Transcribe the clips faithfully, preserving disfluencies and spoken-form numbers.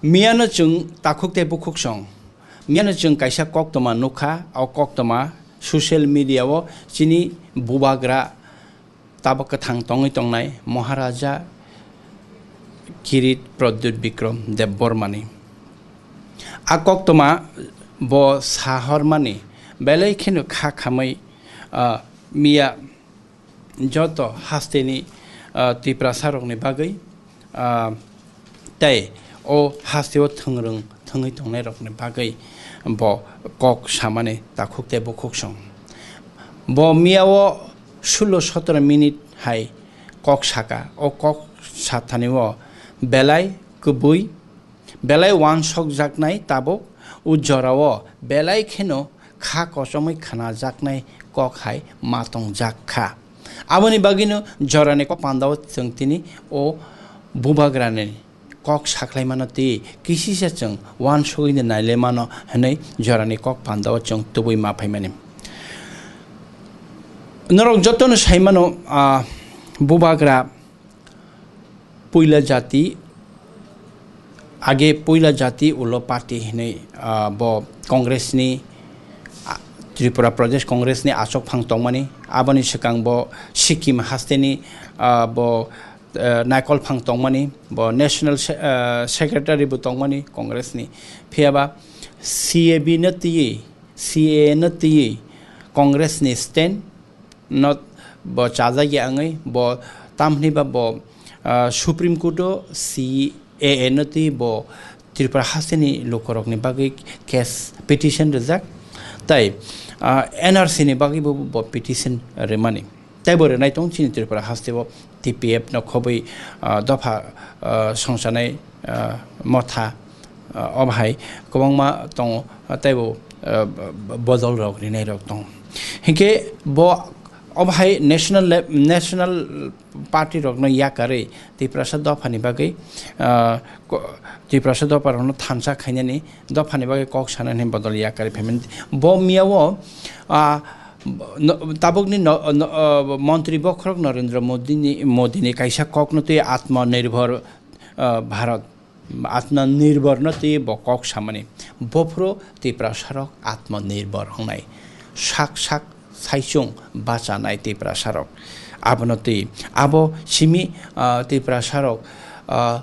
Miyano chwng takhuk tei bukhuk song. Miyano chwng kaisa koktwma nukha, o koktwma social media o chini bubagra tabok kwthang tongwi tongnai Maharaja Kirit Pradyut Bikram Debbarmani. A koktwma bo sahormani belai kheno kha khamwi, ah, miya joto hasteni, ah, Tiprasarokni bagwi, ah, tei o hasteo thwngrwng thwngwi tongnairokni bagwi bo kok samani takhuk tei bukhuk song. Bo miyao sulo sotoro minute hai kok saka. O kok sathanio belai kwbwi, belai uansukjaknai tabuk o jorao belai kheno kha kochomwi khnajaknai kok hai ma tongjak kha. Aboni bagwino jorani kok pandao chwng tini o bubagrani kok sakhlaimano tei kisisa chwng uansugwi nailai mano hwnwi jorani kok pandao chwng tubui ma phaimani. Norok jotono saimano, ah, bubagra puila jati, age puila jati ulo party hinwi, ah, bo Congress ni, ah, Tripura Pradesh Congress ni achok phang tongmani, aboni swkang bo Sikkim hasteni, ah, bo, ah, naikol phang tongmani, bo national se-, ah, secretary bo tongmani Congress ni, phiyaba C A B no twiwi, C A A no twiwi Congress ni stand no bo chajak ya wngwi bo tamni ba bo, ah, Supreme Court o C A A no twi bo Tripura hasteni lukurokni bagwi case petition rijak tei, ah, N R C ni bagwi bo, bo petition rimani tei bo rinai tong chini Tripura haste o T P F no khobwi, ah, dopha, ah, songchanai, ah, motha, ah, o bahai kwbangma tongo, ah, tei bo, ah, b-, b-, bodol rok rinai rok tongo. Hinkhe bo o bahai national le-, national party rokno yakarwi Tiprasa dophani bagwi, ah, ko-, Tiprasa dopha rokno thansa khainani dophani bagwi kok sanani bodol yakarwi phaimani. Bo miyao, ah, no-, tabukni no-, no-, ah, montri bokhorok Narendra Modini, Modini kaisa kokno twi Atmanirbhar, ah, Bharat, Atmanirbhar no twi bo kok samani. Bophuru Tiprasarok Atmanirbhar wngnai. Sak sak saichung bachanai Tiprasarok. Abono twi abo simi, ah, Tiprasarok, ah,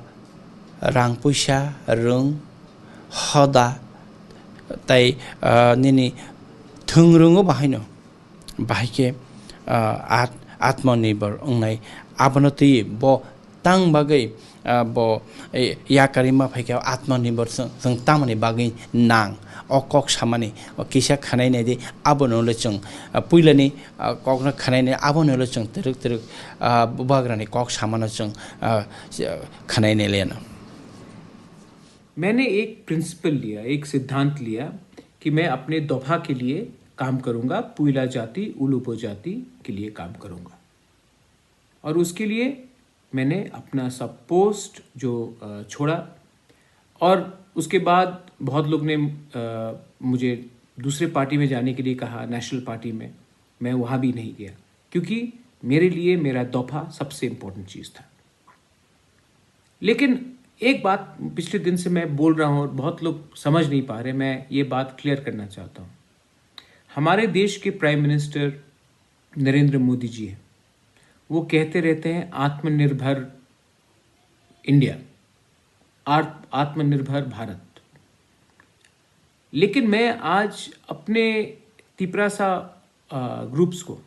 rang puisa, rwng, hoda, tei, ah, nini thwngrwngo bahaino. Bahai khe, ah, at-, Atmanirbhar wngnai. Abono twi bo tang bagwi, ah, bo, eh, yakarwi ma phaikha Atmanirbhar chwng, chwng tamoni bagwi nang. O kok samani, o kisa khanai naidi, abono le chwng, ah, puilani, ah, kokno khanai nai, abono le chwng twrwk twrwk, ah, bubagrani kok samano chwng, ah, khanai nai leno. मैंने एक प्रिंसिपल लिया, एक सिद्धांत लिया कि मैं अपने दोफा के लिए काम करूंगा, पुइला जाति, उलुपो जाति के लिए काम करूंगा। और उसके लिए मैंने अपना सब पोस्ट जो, अ, छोड़ा और उसके बाद बहुत लोग ने, अ, मुझे दूसरे पार्टी में जाने के लिए कहा, नेशनल पार्टी में। मैं वहाँ भी नहीं गया, क्योंकि मेरे लिए मेरा दोफा सबसे इम्पोर्टेंट चीज़ था। लेकिन एक बात पिछले दिन से मैं बोल रहा हूँ और बहुत लोग समझ नहीं पा रहे, मैं ये बात क्लियर करना चाहता हूँ। हमारे देश के प्राइम मिनिस्टर नरेंद्र मोदी जी हैं, वो कहते रहते हैं, "आत्मनिर्भर इंडिया, आत-, आत्मनिर्भर भारत।" लेकिन मैं आज अपने तिपरासा, अ, ग्रुप्स को,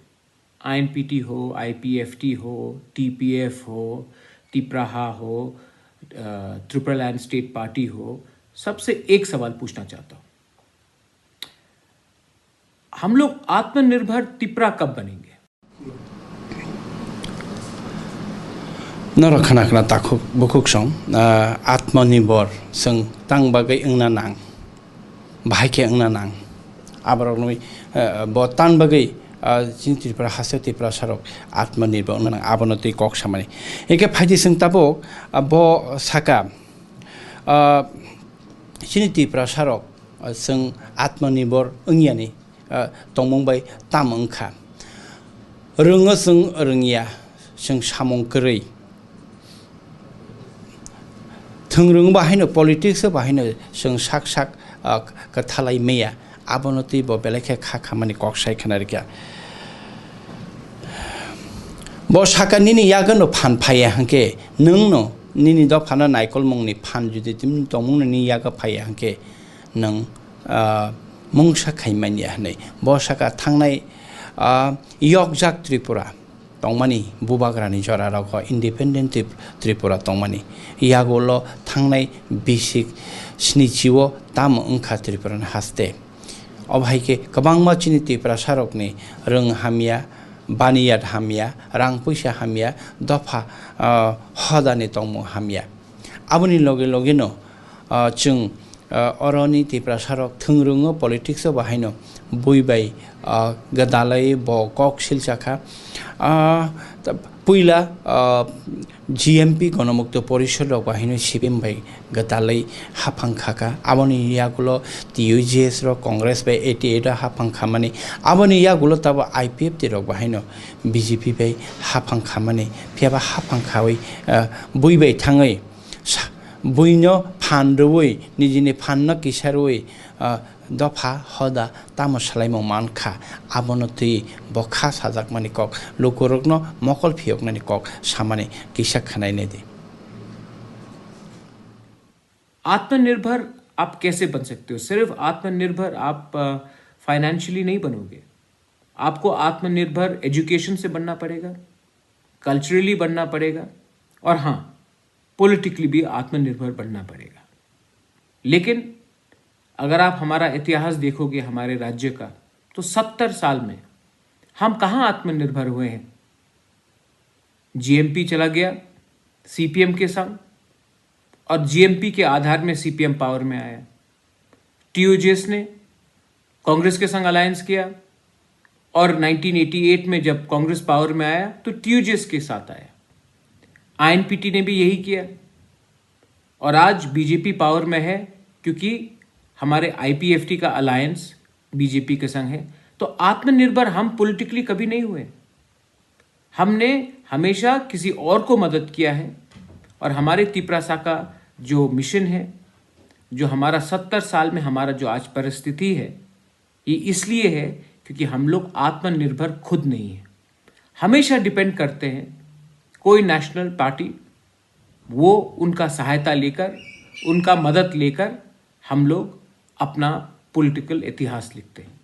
आईएनपीटी हो, आईपीएफटी हो, टीपीएफ हो, तिपराहा हो, अ, त्रिपुरालैंड स्टेट पार्टी हो, सबसे एक सवाल पूछना चाहता हूँ, हम लोग आत्मनिर्भर तिपरा कब बनेंगे? Norok khna khna takhuk bukhuk song, ah, Atmanirbhar chwng tang bagwi wngna nang, bahai khe wngna nang. Aborok nwi, ah, bo tan bagwi, ah, chini Tripura haste Tiprasarok Atmanirbhar wngna nang, abono twi kok samani. Hingkhe phaidi chwng tabuk, ah, bo saka, ah, chini Tiprasarok, ah, chwng Atmanirbhar wngyani, ah, tongmung bai tamo wngkha. Rwngo chwng rwngya, chwng samung kwrwi. thwngrwng bahaino politics o bahaino chwng sak sak, ah, kwthalai maya, abono twi bo belai khe kha khamani kok sai khna rikha. Bo saka nini yagano phan phaiya hwnkhe nwngno nini dophano naikolmungni phan jodi tini tongmungno nini yago phaiya hwnkhe nwng, ah, mungsa khaimanya hwnwi. Bo saka thangnai, ah, yokjak Tripura tongmani, bubagrani jorarogo independent Trip-, Tripura tongmani, yagulo thangnai bisik snichi o tamo wngkha Tripurani haste. Obo hai khe kwbangma chini Tiprasarokni rwng hamya, baniyat hamya, rang puisa hamya, dopha, ah, hodani tongmung hamya. Aboni loge logeno, ah, chwng, ah, oroni Tiprasarok thwngrwngo politics o bahaino bui bai, ah, gwdalai bo kok silchakha. Ah, ta-, puila, ah, G M P Gonomukto Porishod rok bahaino C P M bai gwdalai haphang khaka. Aboni yagulo T U J S rok Congress bai eighty eight o haphang khamani. Aboni yagulo tabo I P F T rok bahaino B J P bai haphang khamani. Phiyaba haphang khawi, ah, bui bai thangwi sa-, buino phan rwui, nijini phanno kisa rwui, ah, dopha hoda tamo swlaimung mankha, abono twi bo kha sajakmani kok, lukurokno mokol phiyoknani kok samani kisa khwnainai di. आत्मनिर्भर आप कैसे बन सकते हो? सिर्फ आत्मनिर्भर आप फाइनेंशियली नहीं बनोगे, आपको आत्मनिर्भर एजुकेशन से बनना पड़ेगा, कल्चरली बनना पड़ेगा, और हाँ, पॉलिटिकली भी आत्मनिर्भर बनना पड़ेगा। लेकिन अगर आप हमारा इतिहास देखोगे हमारे राज्य का, तो सत्तर साल में हम कहाँ आत्मनिर्भर हुए हैं? जीएमपी चला गया सीपीएम के संग, और जीएमपी के आधार में सीपीएम पावर में आया। टीयूजेएस ने कांग्रेस के संग अलायंस किया, और नाइनटीन एटी एट में जब कांग्रेस पावर में आया तो टीयूजेएस के साथ आया। आईएनपीटी ने भी यही किया, और आज बीजेपी पावर में है, क्योंकि हमारे आईपीएफटी का अलायंस बीजेपी के संग है। तो आत्मनिर्भर हम पॉलिटिकली कभी नहीं हुए। हमने हमेशा किसी और को मदद किया है, और हमारे तिपरासा का जो मिशन है, जो हमारा सत्तर साल में हमारा जो आज परिस्थिति है, ये इसलिए है क्योंकि हम लोग आत्मनिर्भर खुद नहीं है। हमेशा डिपेंड करते हैं कोई नेशनल पार्टी, वो उनका सहायता लेकर, उनका मदद लेकर हम लोग अपना पॉलिटिकल इतिहास लिखते हैं।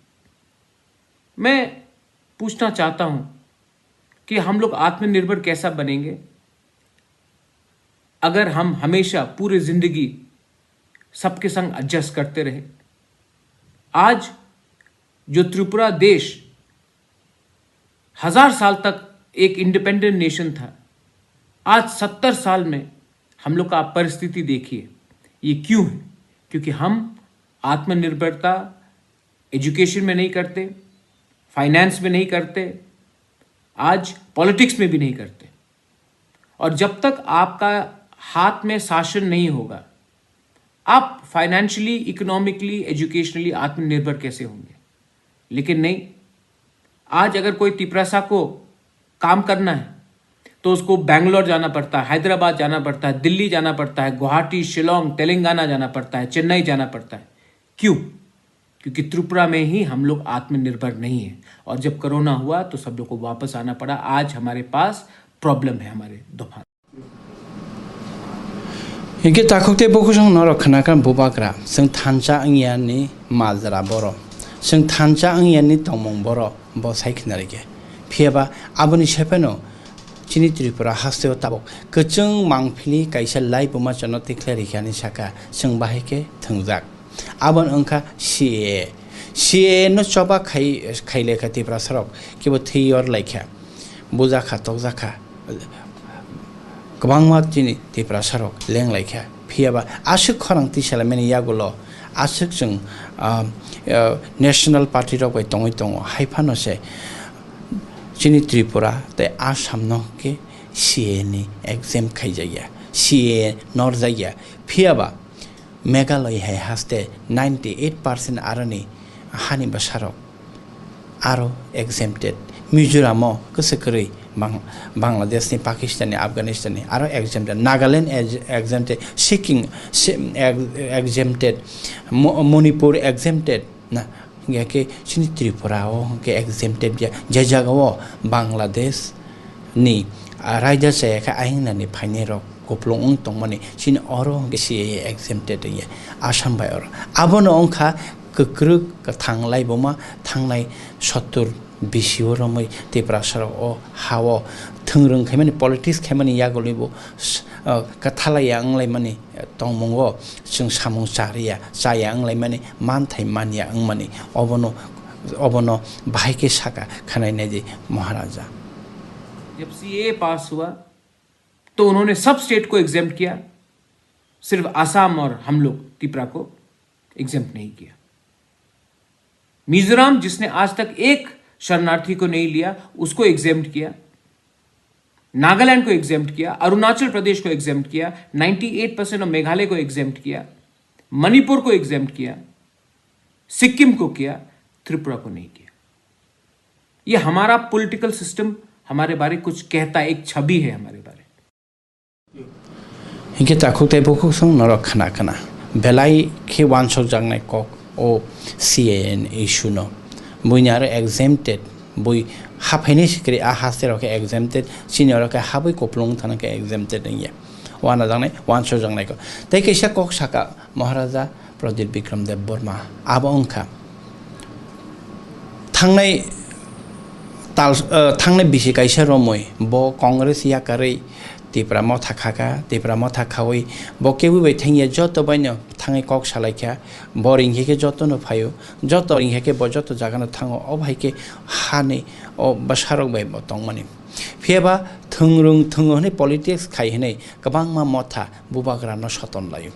मैं पूछना चाहता हूँ कि हम लोग आत्मनिर्भर कैसा बनेंगे, अगर हम हमेशा पूरी जिंदगी सबके संग एडजस्ट करते रहे। आज जो त्रिपुरा देश हजार साल तक एक इंडिपेंडेंट नेशन था, आज सत्तर साल में हम लोग का आप परिस्थिति देखिए, ये क्यों है? क्योंकि हम आत्मनिर्भरता एजुकेशन में नहीं करते, फाइनेंस में नहीं करते, आज पॉलिटिक्स में भी नहीं करते। और जब तक आपका हाथ में शासन नहीं होगा, आप फाइनेंशियली, इकोनॉमिकली, एजुकेशनली आत्मनिर्भर कैसे होंगे? लेकिन नहीं, आज अगर कोई तिपरासा को काम करना है तो उसको बैंगलोर जाना पड़ता है, हैदराबाद जाना पड़ता है, दिल्ली जाना पड़ता है, गुवाहाटी, शिलोंग, तेलंगाना जाना पड़ता है, चेन्नई जाना पड़ता है। क्यों? क्योंकि त्रिपुरा में ही हम लोग आत्मनिर्भर नहीं है, और जब कोरोना हुआ तो सब लोग को वापस आना पड़ा। आज हमारे पास प्रॉब्लम है हमारे दोफा। Hinkhe takhuk tei bukhusong norok khna kha bubagra, chwng thansa wngya ni majra boro, chwng thansa wngya ni tongmung boro, bo sai khna rikhe. Phiyaba aboni sepheno chini Tripura hasteo tabuk kwchwng mangphili kaisa laibuma chano tikhlai rikha ni saka chwng bahai khe thwngjak. Aboni wngkha C A A. C A A no choba khai, khai lekha Tiprasarok, kebo thwi yor laikha, bujakha, tokjakha. Kwbangma chini Tiprasarok leng laikha. Phiyaba aswk khorang tisalaimani yagulo aswk chwng, ah, ah, national party rok bai tongwi tongo. Hai phano se chini Tripura tei Assam no khe C A A ni exempt khaijakya, C A A norjakya. Phiyaba Meghalaya hai haste ninety eight percent aroni hani bwsarok aro exempted. Mizoram o kwswk kwrwi Bang-, Bangladesh ni, Pakistan ni, Afghanistan ni, aro exempted. Nagaland ex-, exempted, Sikkim si-, ex-, exempted, Mo-, Manipur exempted. Na, hingke chini Tripura o hingke exempted ya, je jaga o Bangladesh ni, ah, raida chaya khe ayang nani phainai rok kuplung wng tongmani, chini oro hingke C A A exempted ya, Assam bai oro. Abono wngkha kwkrwk kwthang laibuma thangnai sottur bisi o romwi Tiprasa rok o ha o thwngrwng khaimani, politics khaimani yagulwi bo s-, ah, kwthalaiya wnglaimani tongmungo chwng samung chariya, chaya wnglaimani, manthai manya wngmani, obono, obono bahai khe saka khwnai naidi Maharaja. जब सीएए पास हुआ तो उन्होंने सब स्टेट को exempt किया, सिर्फ आसाम और हम लोग त्रिपुरा को एग्जेम्प्ट नहीं किया। मिजोरम, जिसने आज तक एक शरणार्थी को नहीं लिया, उसको एग्जेम्प्ट किया। नागालैंड को एग्जेम्प्ट किया, अरुणाचल प्रदेश को एग्जेम्प्ट किया, ninety eight percent of Meghalaya को एग्जेम्प्ट किया, मणिपुर को एग्जेम्प्ट किया, सिक्किम को किया, त्रिपुरा को नहीं किया। ये हमारा पॉलिटिकल सिस्टम हमारे बारे कुछ कहता है, एक छवि है हमारे बारे। Hinkhe takhuk tei bukhuk song norok khna khna. Belai khe wansok jaknai kok o C A A ni issue no. Buini aro exempted, bui haphainai sikri a haste rok khe exempted, chini oro khe habwi kuplung thana khe exempted wngya. Wana jaknai, wansok jaknai kok. Tei kaisa kok saka Maharaja Pradip Bikram Deb Borma, abo wngkha thangnai tal, eh, thangnai bisi kaisa romwi bo Congress yakarwi Tipra motha khaka, Tipra motha khawi bo kebui bai thangya, joto baino thangwi kok salaikha, bo ringkhe khe jotono phaio, joto ringkhe khe bo joto jagano thango, o bahai khe hani o bwsarok bai bo tongmani. Phiya ba thwngrwng thwngo hwnwi politics khai hwnwi kwbangma motha bubagrano soton laio.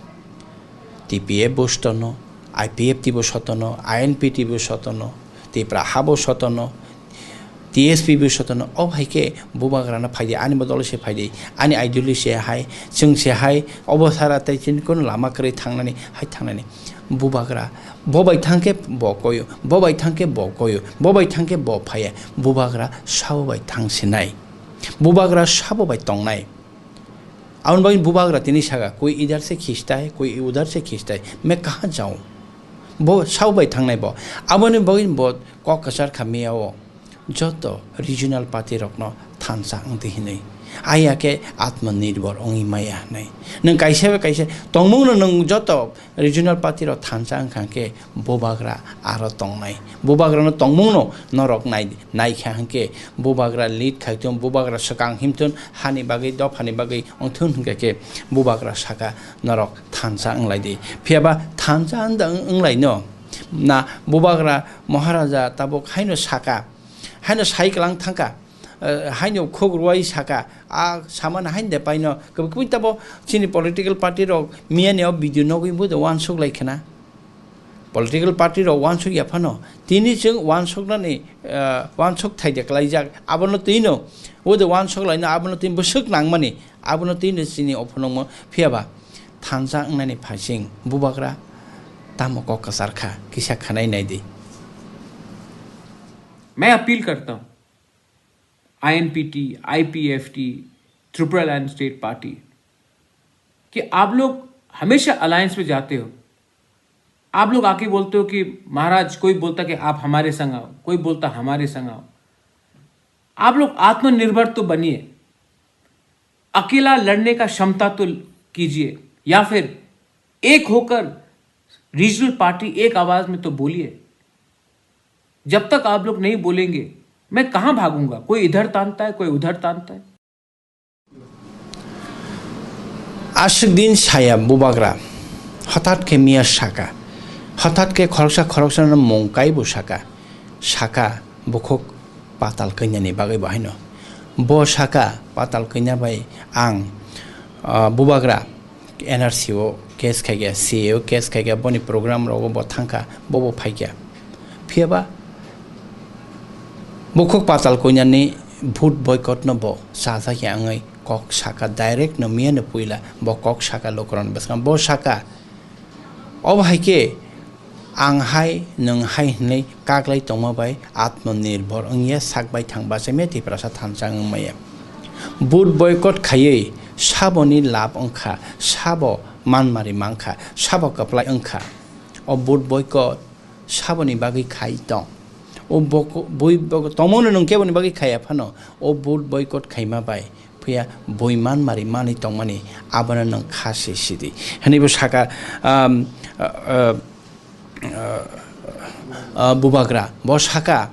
T P F bo sotono, I P F T bo sotono, I N P T bo sotono, Tipra ha bo sotono, T S P bo sotono, o hai khe bubagrano phaidi, ani bodol se phaidi, ani ideology se hai, chwng se hai, obo sara tei chini kono lama kwrwi thangnani, hai thangnani. Bubagra, bo bai thang khe bo koyo, bo bai thang khe bo koyo, bo bai thang khe bo phaiya, bubagra sabo bai thang sinai. Bubagra sabo bai tongnai. Aboni bagwi bubagra tini saka, "Koi idhar se khista hai, koi udhar se khista hai, main kahan jaun?" Bo sabo bai thangnai bo. Aboni bagwi bo kok kwchar kha miya o joto regional party rokno thansa wngdi hinwi. Aya khe atmanirbhor wngwi maya hinwi. Nwng kaisa bai kaisa tongmungno nwng joto regional party rok thansa wngkha khe bubagra aro tongnai. Bubagrano tongmungno norok nai, naikha hwnkhe bubagra lead khaithun, bubagra swkang himthun, hani bagwi, dophani bagwi wngthun hwnkhe khe bubagra saka norok thansa wnglaidi. Phiyaba thansa wngda wng-, wnglaino. Na bubagra Maharaja tabuk haino saka, haino sai kwlang thangkha, eh, haino khuk rwai saka, a samani haino de paino kwbwi kwbwi tabo chini political party rok miyani o video nogwi bo de uansuk lai khna. Political party rok uansuk ya phano, tini chwng uansuknani, eh, uansuk thaide klaijak, abono twino, o de uansuk laino abono twi bwswk nangmani, abono twino chini o phunukmo. Phiyaba thansa wngnani phaising bubagra tamo kok kwchar kha, kisa khwnai naidi. मैं अपील करता हूँ आईएनपीटी, IPFT, triple and state party कि आप लोग हमेशा अलायंस में जाते हो, आप लोग आके बोलते हो कि महाराज, कोई बोलता कि आप हमारे संग आओ, कोई बोलता हमारे संग आओ। आप लोग आत्मनिर्भर तो बनिए, अकेला लड़ने का क्षमता तो कीजिए, या फिर एक होकर रीजनल पार्टी एक आवाज में तो बोलिए। जब तक आप लोग नहीं बोलेंगे, मैं कहाँ भागूंगा? कोई इधर तानता है, कोई उधर तानता है। Aswk din saya bubagra, hothat khe miya saka, hothat khe khoroksa khoroksano mung kaibo saka, saka bukhuk patal kanyani bagwi bo haino. Bo saka patal kanya bai ang, ah, bubagra N R C o case khaikha, C A A o case khaikha, boni program rogo bo thangkha, bobo phaikha. Phiyaba bukhuk patal kanyani vote boycott no bo chajakya wngwi kok saka, direct no miya no puila bo kok saka lukurokni bwskango. Bo saka, obo hai khe Ang hai, nwng hai hwnwi kaklai tongma bai atmanirbhor wngya sak bai thang bachaimaya Tiprasa thansa wngmaya. Vote boycott khaiwi saboni lab wngkha, sabo manmari mankha, sabo kwplai wngkha. O vote boycott saboni bagwi khai tong. O boko-, bui-, boko-, tongmano nwng keboni bagwi khaiya phano, o vote boycott khaima bai phiya bui manmari manwi tongmani abono nwng kha se sidi. Hwnwi bo saka, um, uh, uh, uh, uh, bubagra, bo saka,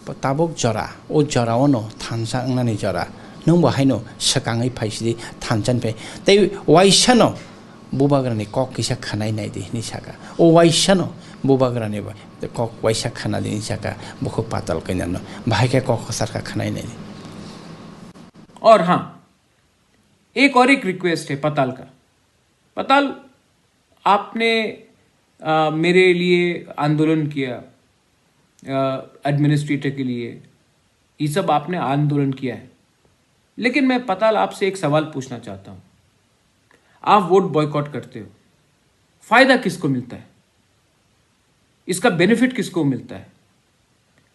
tabuk jora, o jora ono thansa wngnani jora. Nwng bo haino swkangwi phai sidi thansa ni phai. Tei waisano bubagrani kok kisa khwnai nai di hwnwi saka. O waisano bubagrani ba-, kok waisa khwna di hwnwi saka, bukhuk patal kainerno. Bahai khe kok kwchar kha khwnai nai di. और हाँ, एक और एक रिक्वेस्ट है पताल का। पताल, आपने, अ, मेरे लिए आंदोलन किया, अ, एडमिनिस्ट्रेटर के लिए, ये सब आपने आंदोलन किया है। लेकिन मैं पताल आपसे एक सवाल पूछना चाहता हूँ। आप वोट बॉयकॉट करते हो, फ़ायदा किसको मिलता है? इसका बेनिफिट किसको मिलता है?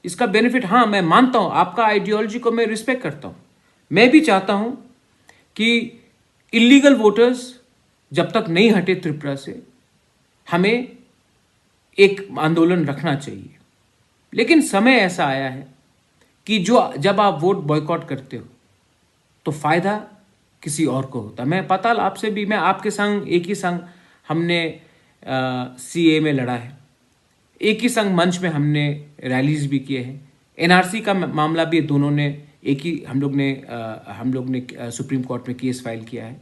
इसका बेनिफिट, हाँ, मैं मानता हूँ, आपका आइडियोलॉजी को मैं रिस्पेक्ट करता हूँ। मैं भी चाहता हूँ कि इलीगल वोटर्स जब तक नहीं हटे त्रिपुरा से, हमें एक आंदोलन रखना चाहिए। लेकिन समय ऐसा आया है कि जो, जब आप वोट बॉयकॉट करते हो, तो फ़ायदा किसी और को होता है। मैं पताल आपसे भी, मैं आपके संग, एक ही संग हमने, अ, सीए में लड़ा है, एक ही संग मंच में हमने रैलीज भी किए हैं। एनआरसी का म-, मामला भी दोनों ने एक ही, हम लोग ने, अ, हम लोग ने, अ, सुप्रीम कोर्ट में केस फाइल किया है।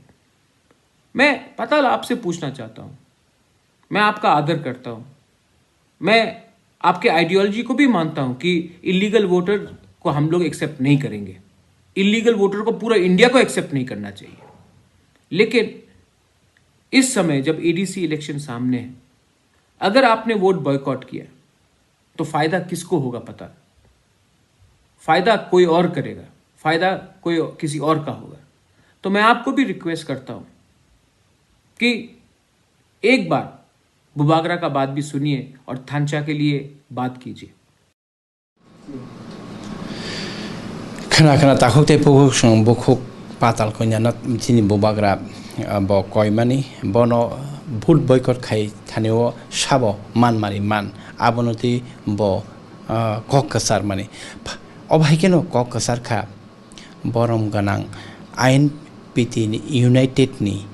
मैं पताल आपसे पूछना चाहता हूँ, मैं आपका आदर करता हूँ, मैं आपके आइडियोलॉजी को भी मानता हूँ कि इलीगल वोटर को हम लोग एक्सेप्ट नहीं करेंगे, इलीगल वोटर को पूरा इंडिया को एक्सेप्ट नहीं करना चाहिए। लेकिन इस समय जब एडीसी इलेक्शन सामने है, अगर आपने वोट बॉयकॉट किया तो फ़ायदा किसको होगा पता? फ़ायदा कोई और करेगा, फ़ायदा कोई किसी और का होगा। तो मैं आपको भी रिक्वेस्ट करता हूँ कि एक बार बुबागरा का बात भी सुनिए और थानचा के लिए बात कीजिए। Khna khna takhuk tei bukhuk chwng bukhuk patal koinano chini bubagra, ah, bo koimani, bono vote boycott khai thanio sabo manmari man, abono tei bo, ah, kok kwcharmani. Ph-, obo hai kheno kok kwchar kha. Borom gwnang I N P T ni United ni,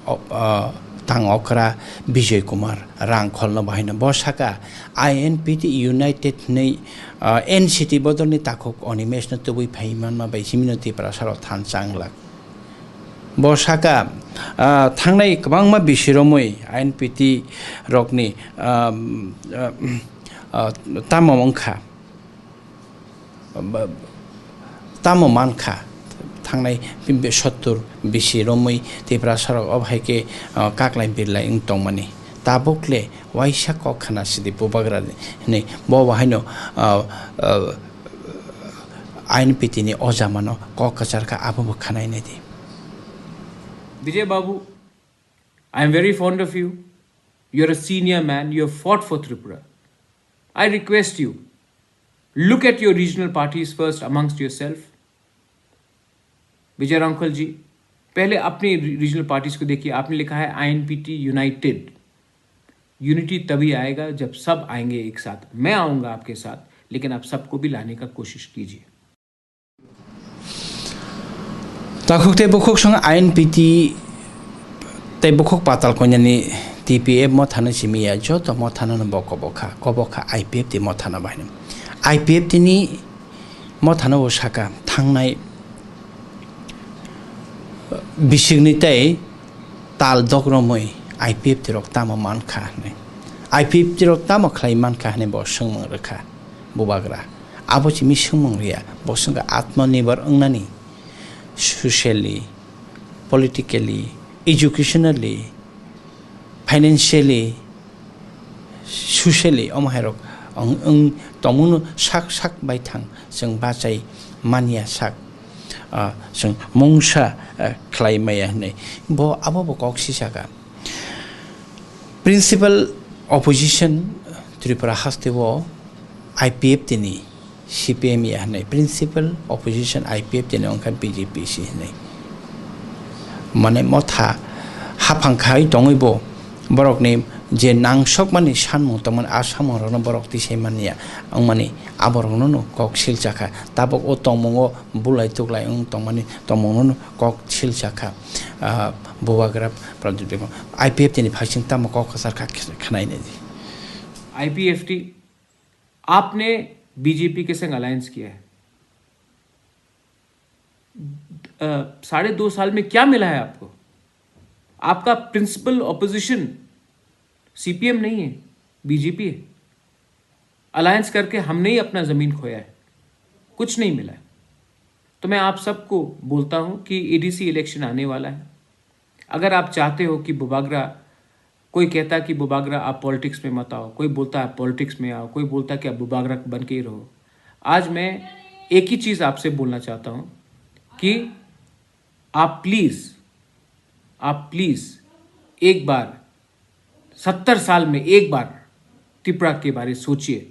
o, o, tang okra Bijoy Kumar Rangkhol no bahaino. Bo saka I N P T United ni, o, N C T bodol ni takhuk Animesh no tubui phai manma bai simino Tiprasa rok thansa wnglak. Bo saka, o, thangnai kwbangma bisi romwi I N P T rokni, o, o, o, tamo wngkha. Ba-, tamo mankha, thangnai sottur bisi romwi Tiprasa rok obo hai khe, ah, kaklai birlai wng tongmani. Tabuk le waisa kok khna sidi bubagra ni hinwi bo bo haino, ah, ah, I N P T ni o jamano kok kwchar kha, abo bo khwnai nai di. Vijay Babu, I am very fond of you. You are a senior man. You have fought for Tripura. I request you, look at your regional parties first amongst yourself. विजय रांखल जी, पहले अपनी री-, regional parties को देखिए। आपने लिखा है आईएनपीटी यूनाइटेड। यूनिटी तभी आएगा जब सब आएंगे एक साथ। मैं आऊँगा आपके साथ, लेकिन आप सबको भी लाने का कोशिश कीजिए। Takhuk tei bukhuk song I N P T tei bukhuk patal koinani T P F mothano simi ya, joto mothano no bo kobo kha, kobo kha I P F T mothano bahino. I P F T ni mothano bo saka thangnai bisikni tei tal dok romwi I P F T rok tamo man kha hinwi. I P F T rok tamo khlai man kha hinwi bo swngmung rwkha bubagra. Abo simi swngmung rwya, bo swngkha atmanirbhor wngnani, socially, politically, educationally, financially, socially, omo hai rok wng, wng tongmano sak sak bai thang chwng bachai manya sak, ah, chwng mungsa, ah, khlai maya hinwi. Bo, abo bo kok sisaka. Principal opposition Tripura hasteo I P F T ni C P M ya hwnwi, principal opposition I P F T ni wngkha B J P se hwnwi. Mane motha haphang khai tongwi bo borokni je nangsokmani sanmung tongmani, a sanmungrokno borok tisai manya wngmani, aborokno no kok silchakha. Tabok o tongmungo bulai tuklai wng tongmani tongmungno no kok silchakha. Ah, Bubagra Pradyot Debbarma, I P F T ni phaising tamo kok kwchar kha khwnai nai di. IPFT, आपने बीजेपी के संग अलायंस किया है। अ, साढ़े दो साल में क्या मिला है आपको? आपका प्रिंसिपल ऑपोजिशन सीपीएम नहीं है, बीजेपी है। अलायंस करके हमने ही अपना जमीन खोया है, कुछ नहीं मिला है। तो मैं आप सबको बोलता हूं कि एडीसी इलेक्शन आने वाला है। अगर आप चाहते हो कि बुबागरा, कोई कहता है कि बुबागरा आप पॉलिटिक्स में मत आओ, कोई बोलता है पॉलिटिक्स में आओ, कोई बोलता है कि आप बुबागरा बन के ही रहो। आज मैं एक ही चीज आपसे बोलना चाहता हूं कि आप प्लीज, आप प्लीज एक बार, सत्तर साल में एक बार त्रिपुरा के बारे सोचिए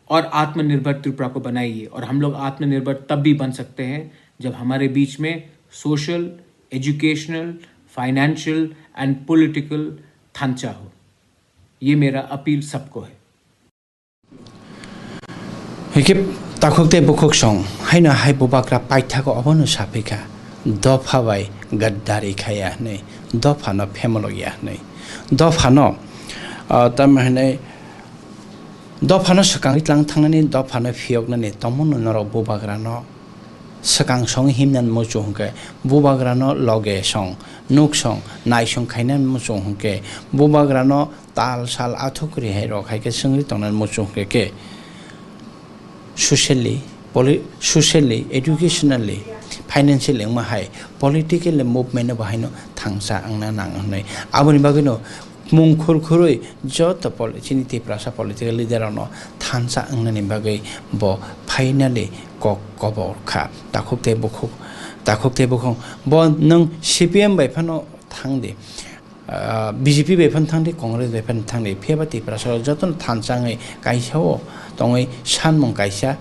और आत्मनिर्भर त्रिपुरा को बनाइए। और हम लोग आत्मनिर्भर तब भी बन सकते हैं जब हमारे बीच में social, educational, financial and political थांचा हो। ये मेरा अपील सबको है। Hikhe takhuk tei bukhuk song haino hai bubagra paithago obono sapikha, dopha bai gaddari khaya hwnwi, dophano phemolokya hwnwi, dophano, ah, tamo hwnwi, dophano swkangwi tlang thangnani, dophano phiyoknani tongmano norok bubagrano swkang song himnani muchung hwnkhe, bubagrano loge song, nuk song, naisong khainani muchung hwnkhe, bubagrano tal sal athukri hai rok hai khe chwngri tongnani muchung hwnkhe khe socially, poli-, socially, educationally, financially wngma hai political movement no bo haino thangsa wngna nang hwnwi. Aboni bagwino mung khur khurwi joto pol-, chini Tiprasa political leader rokno thansa wngnani bagwi bo finally kok kobor kha. Takhuk tei bukhuk, takhuk tei bukhuk bo nwng C P M bai phano thang di, ah, B J P bai phano thang di, Congress bai phano thang di, phiya ba Tiprasa rok jotono thansa wngwi kaisa o tongwi sanmung kaisa,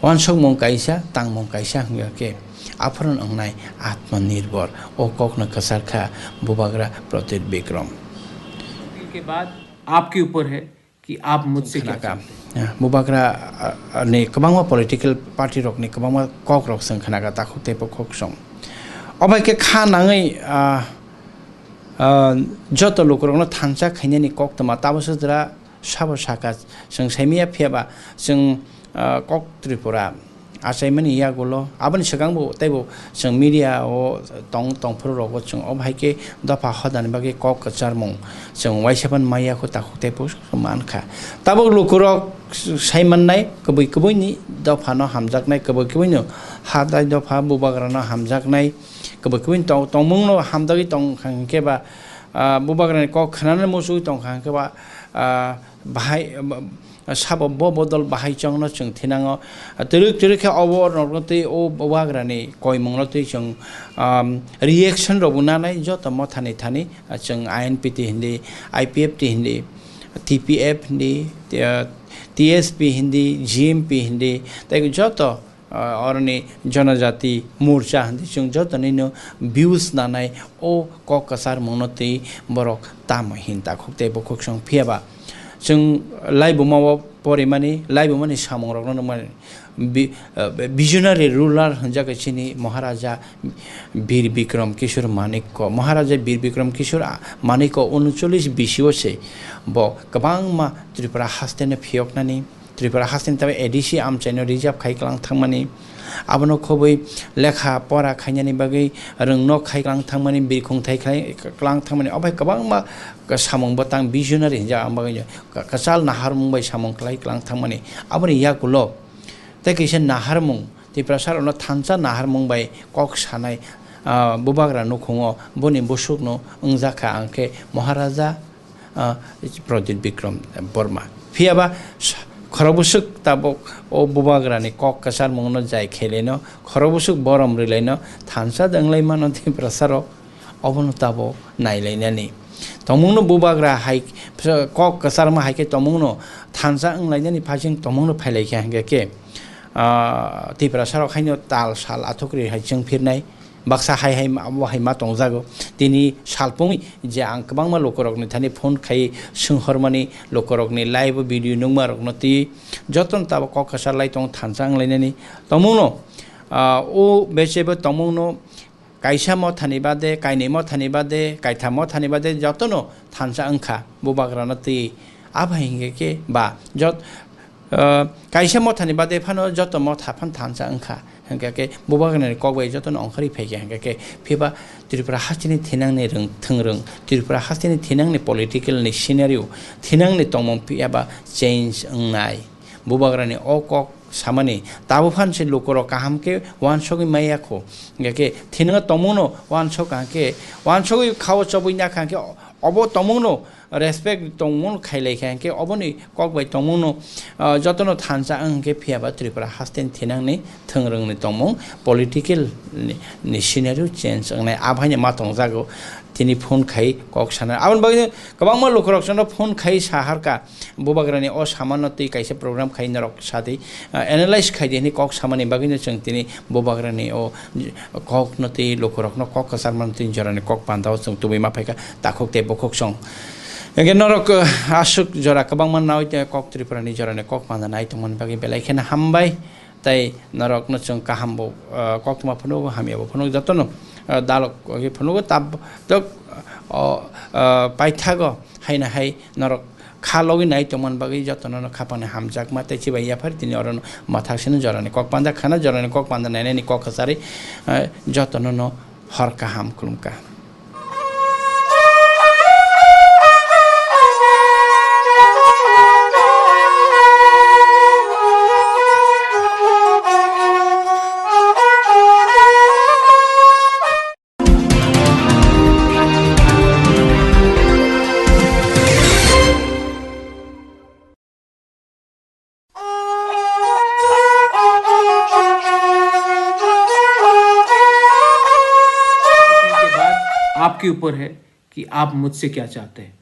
uansukmung kaisa, tangmung kaisa hwnkhe aphuru wngnai atmanirbhor. O kokno kwchar kha Bubagra Pradyot Bikram. Appeal के बाद आपके ऊपर है कि आप मुझसे क्या Khnaka. चाहते हैं। Bubagra, ah, ni kwbangma political party rokni kwbangma kok rok chwng khnaka takhuk tei bukhuk song. Obai khe kha nangwi, ah, ah, joto lukurokno thansa khainani koktwma tabo se jora sabo saka chwng saimanya, phiya ba chwng, ah, kok Tripura achaimani yagulo, aboni swkang bo teibo chwng media o tong, tongphuru rogo chwng o bahai khe dopha hodani bagwi kok kwcharmung chwng uaisa phano maya kho takhuk tei bukhuk mankha. Tabuk lukurok sai mannai kwbwi kwbwini dophano hamjaknai, kwbwi kwbwino ha dai dopha bubagrano hamjaknai, kwbwi kwbwini tong-, tongmungno hamjagwi tongkha hwnkhe ba, ah, bubagrani kok khnanani muchugwi tongkha hwnkhe ba, ah, bahai, sabo bo bodol bahai chongno chwng thinango. Twrwk twrwk khe obo norokno twi o bubagrani koimungno twi chwng, um, reaction rokbo nanai joto mothani thani, ah, chwng I N P T hindi, I P F T hindi, T P F hindi, ah, T S P hindi, G M P hindi, tei joto ah, oroni Jonojati Morcha hinwi chwng joto nino views nanai o kok kwcharmungno twi borok tamo hin takhuk tei bukhuk song, phiya ba chwng laibuma o porimani, laibumani samungrokno nukmani bi-, ah, visionary ruler hwnjakha chini Maharaja Bir Bikram Kishore Manikya. Maharaja Bir Bikram Kishore, ah, Manikya unochollish bisi o se bo kwbangma Tripura hasteno phiyoknani, Tripura hasteni tabuk A D C amchaino reserve khai klang thangmani, abono khobwi lekha pora khainani bagwi rwngnok khai klang thangmani, birkhung thai khai klang thangmani, obai kwbangma samung bwtang visionary hinjak ang bagwi kwchal naharmung bai samung khlai klang thangmani. Aboni yagulo tei kaisa naharmung, Tiprasa rokno thansa naharmung bai kok sanai, ah, bubagra nukhungo boni bwswkno wngjakha, ang khe Maharaja ah, Pradyot Bikram Borma. Phiya ba sa-, khorokbwswk tabuk o bubagrani kok kwcharmungno jai khelaino, khorokbwswk borom rwlaino thansa de wnglaimano Tiprasarok, obono tabuk nailainani. Tongmungno bubagra hai kok kwcharma hai khe tongmungno thansa wnglainani phaising tongmungno phailaikha hwnkhe khe, ah, Tiprasarok haino tal sal athukri hai chwng phirnai. Baksa hai hai ma, abo hai ma tongjago. Tini salpungwi je ang kwbangma lukurokni thani phone khai swnghormani, lukurokni live video nukmarokno twi jotono tabuk kok kwchar lai tong thansa wnglainani tongmungno, ah, o bechebo tongmungno kaisa mothani bade, kainwi mothani bade, kaitham mothani bade jotono thansa wngkha bubagrano twi. Abo hai hwnkhe khe ba jot, ah, kaisa mothani bade phano joto motha phano thansa wngkha. Hwnkhe khe bubagrani kok bai jotono ongkhorwi phaikha hwnkhe khe, phiba Tripura hasteni thinangni rwng, thwng rwng, Tripura hasteni thinangni political ni scenario, thinangni tongmung phiyaba change wngnai. Bubagrani o kok samani tabuk phan se lukurok kaham khe uansugwi maya kho. Hwnkhe khe thinango tongmungno uansuk kaham khe, uansugwi khao chobwi nakha hwnkhe obo tongmungno respect tongmung khailai kha, hwnkhe oboni kok bai tongmungno, ah, jotono thansa wng hwnkhe phiyaba Tripura hasteni thinangni thwng rwngni tongmung political ni, ni scenario change wngnai, abo haino ma tongjago. Tini phone khai kok sana. Aboni bagwi kwbangma lukurok jotono phone khai saharka, bubagrani o samano twi kaisa program khai norok sadi, ah, analyze khai di hwnwi kok samani bagwino chwng tini bubagrani o kokno twi lukurokno kok kwcharmano twi jorani kok pandao chwng tubui ma phaikha takhuk tei bukhuk song. Hwnkhe norok, ah, aswk jora kwbangma nawi tei kok Tripurani jorani kok panda nai tongmani bagwi belai kheno hambai. Tei norokno chwng kaham bo, ah, koktwma phunukgo, hamya bo phunukgo, jotono, ah, dalok khe phunukgo, tab-, tok, o, ah, paithago haino hai norok kha logwi nai tongmani bagwi jotono no khapangni hamjakma tei chibai yaphar tini orono mwthaksino jorani kok panda khana, jorani kok panda nainani kok kwcharwi, ah, jotono no hor kaham khulumkha. के बाद आपके ऊपर है कि आप मुझसे क्या चाहते हैं।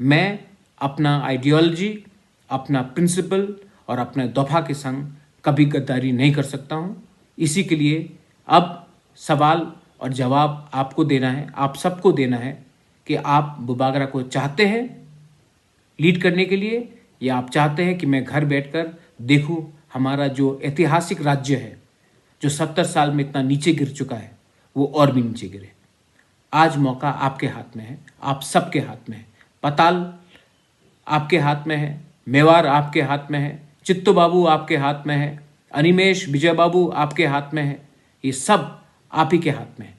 मैं अपना आइडियोलॉजी, अपना प्रिंसिपल और अपने दफा के संग कभी गद्दारी नहीं कर सकता हूँ। इसी के लिए अब सवाल और जवाब आपको देना है, आप सबको देना है कि आप बुबागरा को चाहते हैं लीड करने के लिए, या आप चाहते हैं कि मैं घर बैठकर देखूं हमारा जो ऐतिहासिक राज्य है, जो सत्तर साल में इतना नीचे गिर चुका है, वो और भी नीचे गिरे। आज मौका आपके हाथ में है, आप सबके हाथ में है। पताल आपके हाथ में है, मेवाड़ आपके हाथ में है, चित्तू बाबू आपके हाथ में है, अनिमेश विजय बाबू आपके हाथ में है। ये सब आप ही के हाथ में है।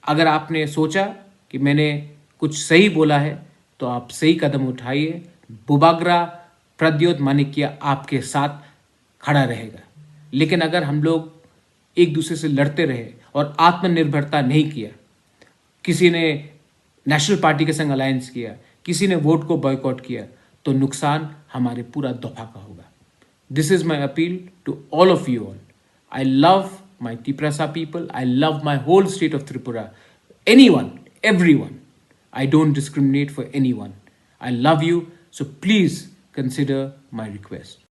अगर आपने सोचा कि मैंने कुछ सही बोला है, तो आप सही कदम उठाइए। बुबागरा प्रद्योत मानिक्य आपके साथ खड़ा रहेगा। लेकिन अगर हम लोग एक दूसरे से लड़ते रहे और आत्मनिर्भरता नहीं किया, किसी ने नेशनल पार्टी के संग अलायंस किया, किसी ने वोट को बॉयकॉट किया, तो नुकसान हमारे पूरा दफा का होगा। This is my appeal to all of you all. I love my Tiprasa people. I love my whole state of Tripura. Anyone, everyone. I don't discriminate for anyone. I love you, so please consider my request.